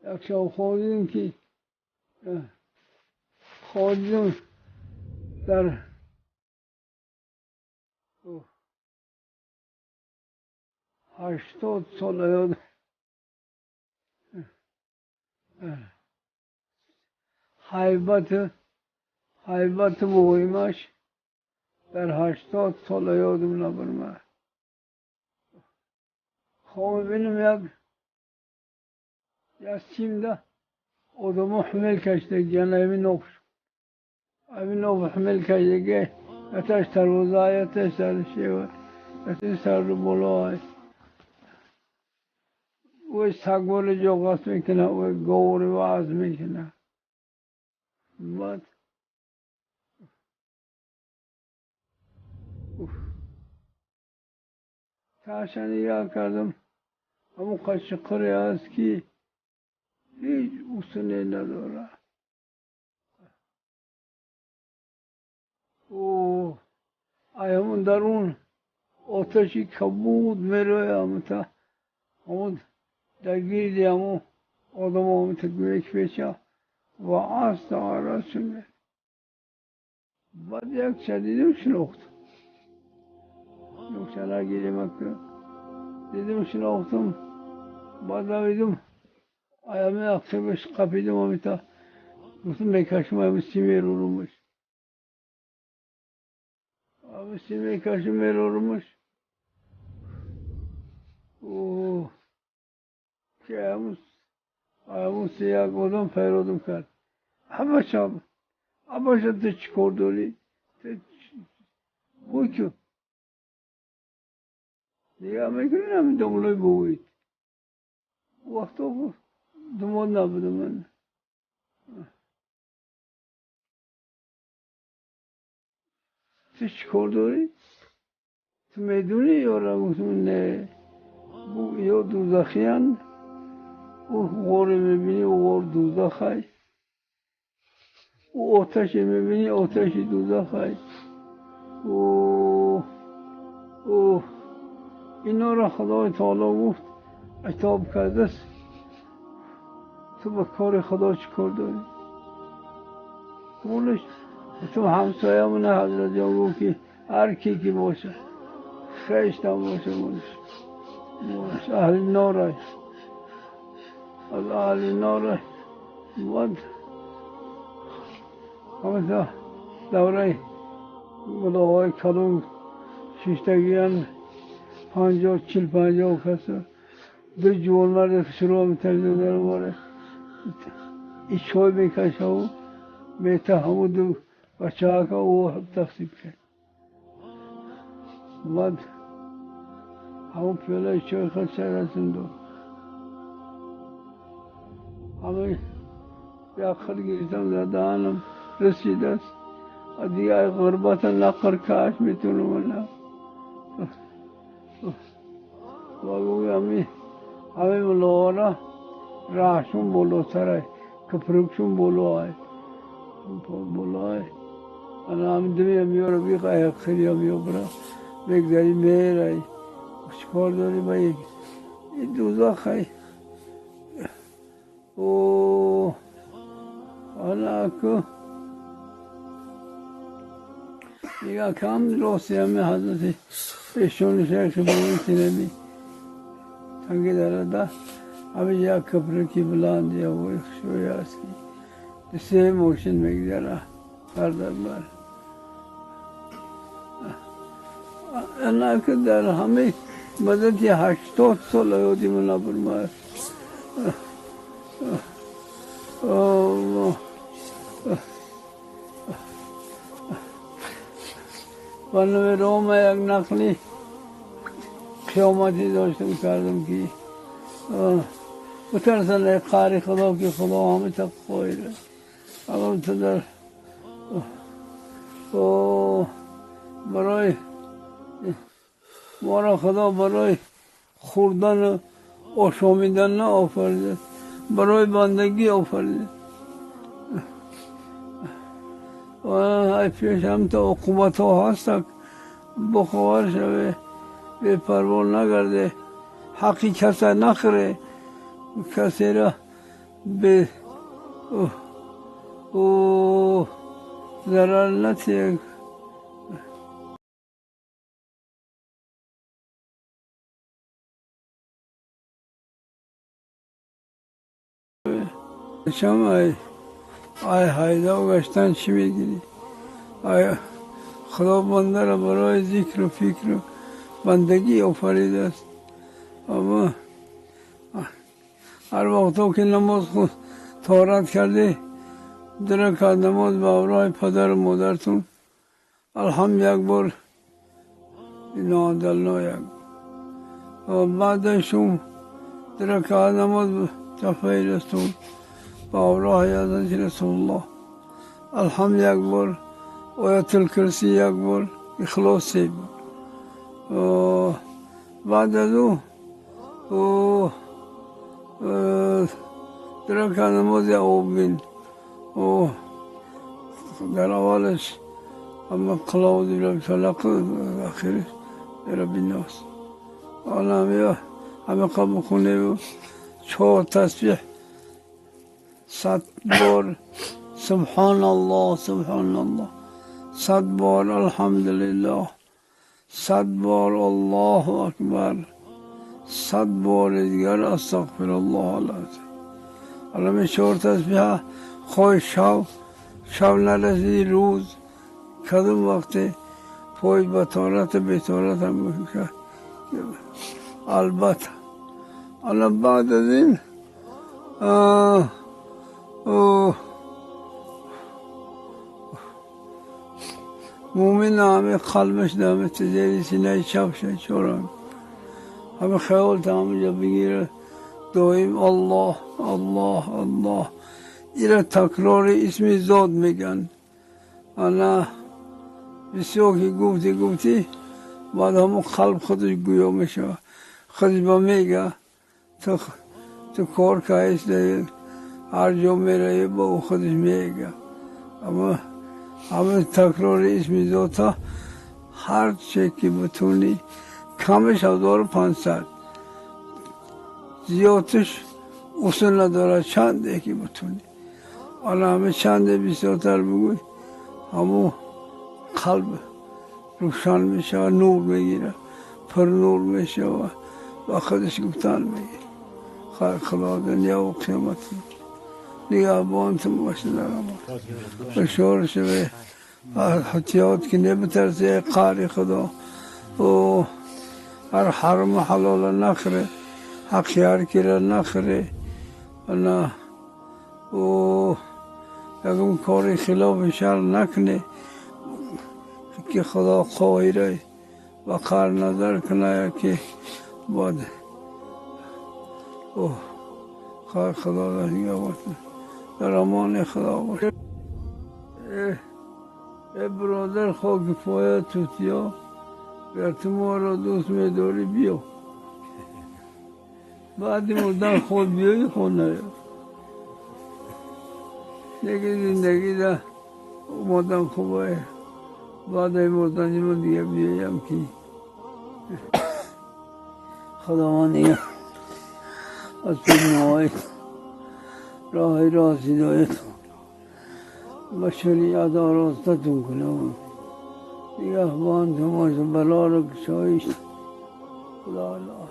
Як шаб хоб дидем ки хоб дидем дар 80 сол ёд ҳайбат муҳимаш дар 80 сол ёдам набурма. Хоб бинем як симда одамо ҳамил кашидаги, яъне ҳамин нопш ҳамин ноп ҳамил кашидаги, яташ тарбуза, яташ сар шева, яташ сар боло. Ӯ сагвори ҷоғас мекунад, ӯ говори ваъз мекунад. Баъд таша нигоҳ кардам, ҳамон қашиқире ҳаст ки ҳеҷ усуне надорад. Ай ҳамон дарун оташи кабуд мерояд, ҳамта ҳамон дар гирди ҳамон одамо ҳамта мекпеча ва аста арасун. Баъд як шадидим шинохтам. Ёкшана гиримак дидим, шинохтам. Баъд давидим, аями ақибаш қапидим, ҳамита гуфтам мекашам, ами си мерурумаш, ами си мекашам, мерурумаш. Ки ҳамун си як одам файродам кард. Ҳамаша ҳамаша ту чӣ кор дорӣ? Ҳуй нигоҳ мекунӣ ҳамин домлои бовид. Вақто думод набудам ман. Ту чӣ кор дорӣ? Ту медонӣ ёра? Гуфтам не. Ё дӯзахиянд, ӯ ғоре мебинӣ, ӯ ғор дӯзахай, ӯ оташе мебинӣ, оташи дӯзахай. Инора Худои таоло гуфт итоб кардааст, ту ба кори Худо чӣ кор дорӣ? Гулаш ту ҳамсоямона ҳазратҷон гуфт ки ҳар ки ки боша, хештам боша, бош аҳли норай, аз аҳли норай. Баъд ҳамата давраи мулоҳои калон шиштагиян, 50, 40, 50 каса, ду ҷувонмарде шурӯъ метарзидар боре ичой мекашаву мета, ҳамун ду бачаҳака ӯ тақсим кард. Баъд ҳамун пиёлаи чой хел сарасим дод, ҳамин як хел гирифтам, дар даҳанам расидааст. Дигар ғурбата нақр каш метавонам на. Ва гӯям ҳамин мулоҳора раҳшун болотарай, капрукшун болоай, болоай. Ана ҳамин думи меёра биқай хирия меёбра мегзари мерай. Чӣ кор дорӣ ба ин дӯзахай? Ана ку нигоҳ кам рости ҳами ҳазрати эшони шайхи бобои тинами танги дарада ҳамин як капраки баланд ҳавои хушрӯй аст ки се мошин мегзара дар дарбар. Ана ки дар ҳамаи муддати 80 сол ёди ман набурмад. Барномаи як нақли қиёматӣ доштам, кардам ки битарсанд эй қаҳри Худо, ки Худо ҳамита қоир аст. Дар барои моро Худо барои хӯрдану ошомидан наофарида, барои бандагӣ офарида. Ай пеш ҳамта уқубатҳо ҳастак, бохабар шаве, бепарво нагарде, ҳаққи каса нахӯре, касеро به او ضرر نتیه. شما آی هایدا و گشتن چی میگیری؟ آی خدا بنده را برای ذکر و فکر و بندگی آفریده است. اما هر وقت که نماز خود طهارت کرده درک نماز به همراه پدر و مادرتون الحمد یک بار اینا یک بار و بعدشون درک نماز تفعیل رسول به همراه حضرت رسول الله الحمد یک بار، آیت الکرسی یک بار، اخلاص سه بار. و بعد از او درک نماز اوبین و در اولش اما قلاوز برب فلق آخرش برب الناس. آن همه قبل خونه و 4 تسبیح 100 بار سبحان الله سبحان الله، 100 بار الحمدلله، 100 بار الله اکبر، 100 بار دیگر استغفر الله العظیم. الان 4 تسبیح خواه شب نرسیدی روز کدوم وقتی پای بطارت بیطارت هم میشه. البته الان بعد از این مومن همه قلبش همه تجاری سینه چپ شد چورم همه خیال تا همه جا بگیره دائم الله الله الله. ایره تکرار اسم ذات میگن. انا بسیار که گفتی بعد همون قلب خودش گویا میشه، خودش با میگه تو کار که هست هر جا میره با او خودش میگه. اما همه تکرار اسم ذات ها هر چه که بتونی کمش 1500 زیادش اصول نداره چند یکی بتونی. حالا همه چند بسیارتر بگوی همون قلب روشن میشه و نور میگیره، پر نور میشه و خودش گفتن میگیره. خیر خدا دنیا و قیامت نگهبانتون باشه در امان. بشور شوه احتیاط که نبترسه قاری خدا و هر حرم و حلال نخره، حق هر کی را نخره نه و یکم کاری خلاف شر نکنه که خدا قاهره و قار نظر کنه که بعد او خیر خدا را نگهبانتون در امان خدا باشه. ای برادر خاک پایه توتیا گر تو ما را دوست می‌داری بیا، بعد مردن خود بیایی خود نیا. دیگه زندگی ده اومدن خوبه، بعد مردن من دیگه بیایم که خداوند دیگه از پیش راه راست هدایت و شریعت آراستتون کنه. نگهبانتون باشه، بلا رو کشایش خدا الله.